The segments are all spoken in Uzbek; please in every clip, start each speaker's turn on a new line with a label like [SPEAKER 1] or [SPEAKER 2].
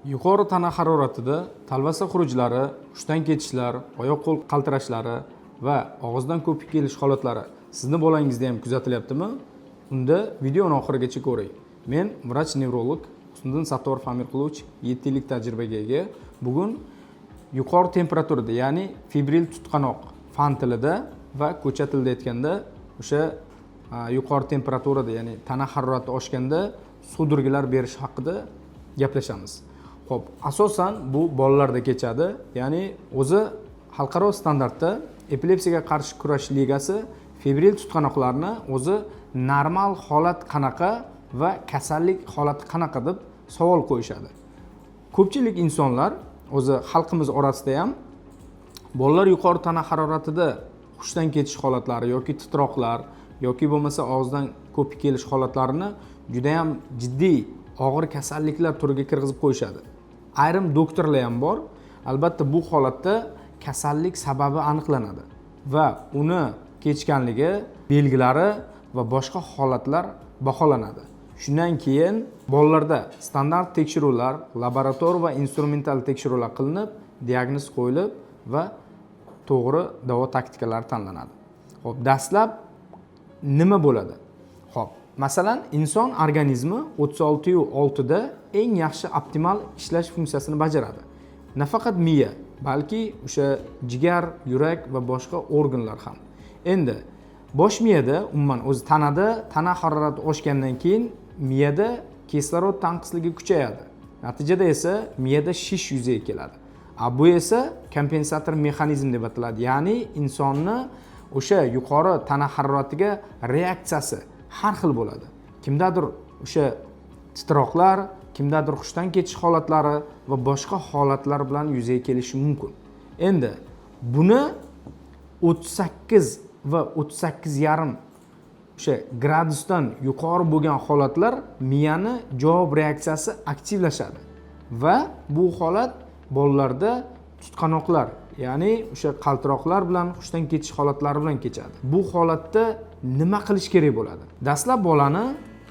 [SPEAKER 1] Yuqori tana haroratida talvasa xurujlari, hushdan ketishlar, oyoq qo'l qaltirashlari va og'izdan ko'pik kelish holatlari sizni bolangizda ham kuzatilyaptimi? Unda videoni oxirigacha ko'ring. Men vrach nevrolog Husniddin Sattorov Amirqulovich, 7 yillik tajribaga ega. Bugun yuqori temperaturada, ya'ni febril tutqanoq fan tilida va ko'cha tilida aytganda o'sha yuqori temperaturada, ya'ni tana harorati oshganda судорога lar berish haqida gaplashamiz. Xo'p, asosan bu bolalarda kechadi. Ya'ni o'zi xalqaro standartda epilepsiyaga qarshi kurash ligasi febril tutqanoqlarni o'zi normal holat qanaqa va kasallik holati qanaqa deb savol qo'yishadi. Ko'pchilik insonlar, o'zi xalqimiz orasida ham bolalar yuqori tana haroratida hushdan ketish holatlari yoki titroqlar yoki bo'lmasa og'izdan ko'pik kelish holatlarini judayam jiddiy og'ir kasalliklar turiga kirgizib qo'yishadi. Ayrim doktorlar ham bor. Albatta, bu holatda kasallik sababi aniqlanadi va uni kechganligi belgilari va boshqa holatlar baholanadi. Shundan keyin bolalarda standart tekshiruvlar, laborator va instrumental tekshiruvlar qilinib, diagnoz qo'yilib va to'g'ri davo taktikalari tanlanadi. Xo'p, dastlab nima bo'ladi? Xo'p, masalan, inson organizmi 36,6 da eng yaxshi optimal ishlash funksiyasini bajaradi. Nafaqat miya, balki o'sha jigar, yurak va boshqa organlar ham. Endi bosh miyada, umuman o'zi tanada tana harorati oshgandan keyin miyada kislorod tanqisligi kuchayadi. Natijada esa miyada shish yuzaga keladi. A bu esa kompensator mexanizm deb ataladi. Ya'ni insonni o'sha yuqori tana haroratiga reaksiyasi har xil bo'ladi. Kimdadir o'sha titroqlar, kimdadir hushdan ketish holatlari va boshqa holatlar bilan yuzaga kelishi mumkin. Endi buni 38 va 38,5 o'sha gradusdan yuqori bo'lgan holatlar miyani javob reaksiyasi aktivlashadi va bu holat bolalarda tutqanoqlar, ya'ni o'sha qaltiroqlar bilan, hushdan ketish holatlari bilan kechadi. Bu holatda nima qilish kerak bo'ladi? Dastlab bolani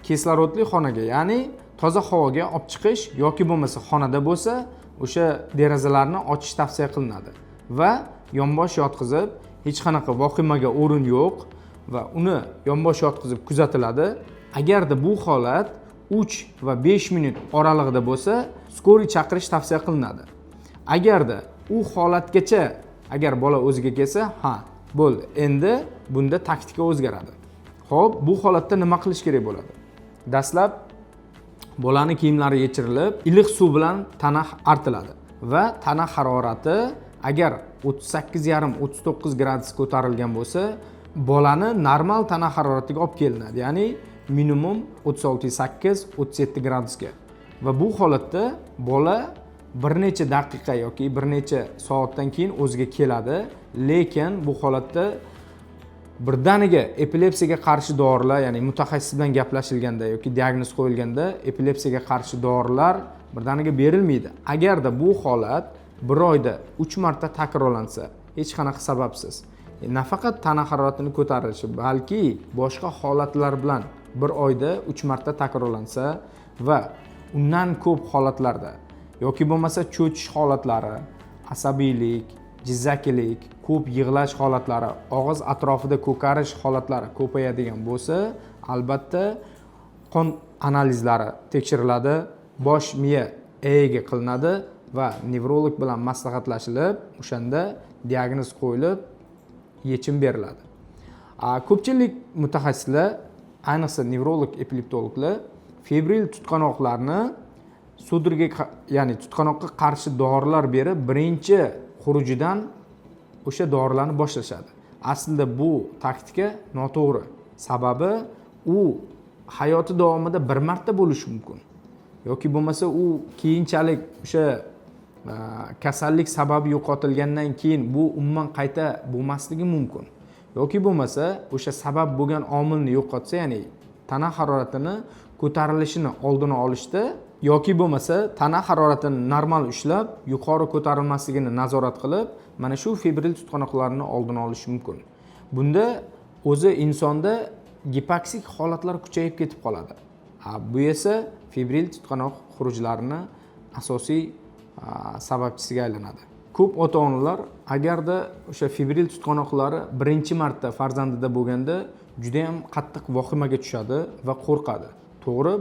[SPEAKER 1] kislorodli xonaga, ya'ni toza havoga olib chiqish yoki bo'lmasa xonada bo'lsa, o'sha derazalarni ochish tavsiya qilinadi va yonbosh yotqizib, hech qanaqa vahimaga o'rin yo'q va uni yonbosh yotqizib kuzatiladi. Agarda bu holat 3 va 5 minut oralig'ida bo'lsa, скорый chaqirish tavsiya qilinadi. Agarda u holatgacha agar bola o'ziga kelsa, ha, bo'ldi, endi bunda taktika o'zgaradi. Xo'p, bu holatda nima qilish kerak bo'ladi? Dastlab bolani kiyimlari yechirilib, iliq suv bilan tana artiladi va tana harorati agar 38,5, 39 gradus ko'tarilgan bo'lsa, bolani normal tana haroratiga olib kelinadi, ya'ni minimum 36,8, 37 gradusga. Va bu holatda bola bir necha daqiqa yoki bir necha soatdan keyin o'ziga keladi. Lekin bu holatda birdaniga epilepsiyaga qarshi dorilar, ya'ni mutaxassis bilan gaplashilganda yoki diagnoz qo'yilganda epilepsiyaga qarshi dorilar birdaniga berilmaydi. Agarda bu holat bir oyda 3 marta takrorlansa, hech qanaqa sababsiz, nafaqat tana haroratini ko'tarilishi, balki boshqa holatlar bilan bir oyda 3 marta takrorlansa va undan ko'p holatlarda yoki bo'lmasa cho'chish holatlari, asabiylik, jizzakilik, ko'p yig'lash holatlari, og'iz atrofida ko'karish holatlari ko'payadigan bo'lsa, albatta qon analizlari tekshiriladi, bosh miya EEG qilinadi va nevrolog bilan maslahatlashilib, o'shanda diagnoz qo'yilib, yechim beriladi. Ko'pchilik mutaxassislar, ayniqsa nevrolog epileptologlar febril tutqanoqlarni судорога, ya'ni tutqanoqqa qarshi dorilar berib, birinchi xurujidan o'sha dorilarni boshlashadi. Aslida bu taktika noto'g'ri. Sababi u hayoti davomida bir marta bo'lishi mumkin yoki bo'lmasa u keyinchalik o'sha kasallik sababi yo'qotilgandan keyin bu umuman qayta bo'lmasligi mumkin yoki bo'lmasa o'sha sabab bo'lgan omilni yo'qotsa, ya'ni tana haroratini ko'tarilishini oldini olishda yoki bo'lmasa tana haroratini normal ushlab, yuqori ko'tarilmasligini nazorat qilib, mana shu febril tutqanoqlarni oldini olish mumkin. Bunda o'zi insonda gipoksik holatlar kuchayib ketib qoladi. Ha, bu esa febril tutqanoq xurujlarini asosiy sababchisiga aylanadi. Ko'p ota onalar agarda o'sha febril tutqanoqlari birinchi marta farzandida bo'lganda judayam qattiq vahimaga tushadi va qo'rqadi. To'g'ri,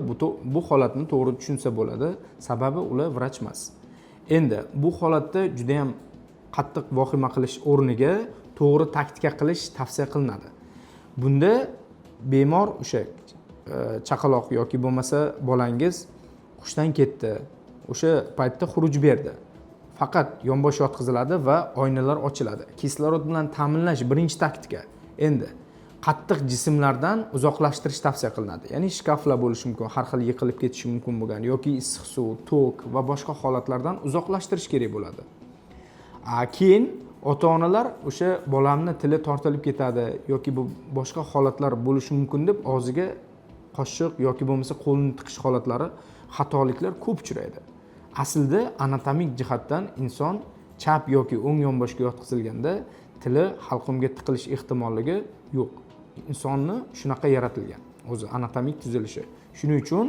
[SPEAKER 1] bu holatni to'g'ri tushunsa bo'ladi, sababi ular vrach emas. Endi bu holatda judayam qattiq vahima qilish o'rniga to'g'ri taktika qilish tavsiya qilinadi. Bunda bemor, o'sha chaqaloq yoki bo'lmasa bolangiz hushdan ketdi, o'sha paytda xuruj berdi, faqat yonbosh yotqiziladi va oynalar ochiladi. Kislorod bilan ta'minlash birinchi taktika. Endi qattiq jismlardan uzoqlashtirish tavsiya qilinadi, ya'ni shkaflar bo'lishi mumkin, har xil yiqilib ketishi mumkin bo'lgan yoki issiq suv, tok va boshqa holatlardan uzoqlashtirish kerak bo'ladi. Keyin ota onalar o'sha bolamni tili tortilib ketadi yoki bu boshqa holatlar bo'lishi mumkin deb og'ziga qoshiq yoki bo'lmasa qo'lini tiqish holatlari, xatoliklar ko'p uchraydi. Aslida anatomik jihatdan inson chap yoki o'ng yonboshga yotqizilganda tili halqumga tiqilish ehtimolligi yo'q. Insonni shunaqa yaratilgan o'zi anatomik tuzilishi. Shuning uchun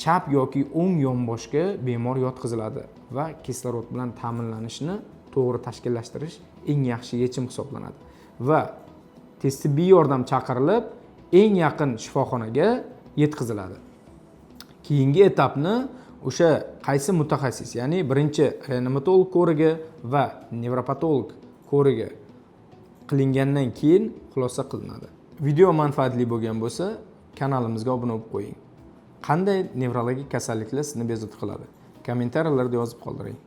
[SPEAKER 1] chap yoki o'ng yonboshga bemor yotqiziladi va kislorod bilan ta'minlanishni to'g'ri tashkillashtirish eng yaxshi yechim hisoblanadi va tez tibbiy yordam chaqirilib, eng yaqin shifoxonaga yetkaziladi. Keyingi etapni o'sha qaysi mutaxassis, ya'ni birinchi reanimatolog ko'rigi va nevropatolog ko'rigi qilingandan keyin xulosa qilinadi. Video manfaatli bo'lgan bo'lsa, kanalimizga obuna bo'lib qo'ying. Qanday nevrologik kasalliklar sizni bezovta qiladi? Kommentariyalarda yozib qoldiring.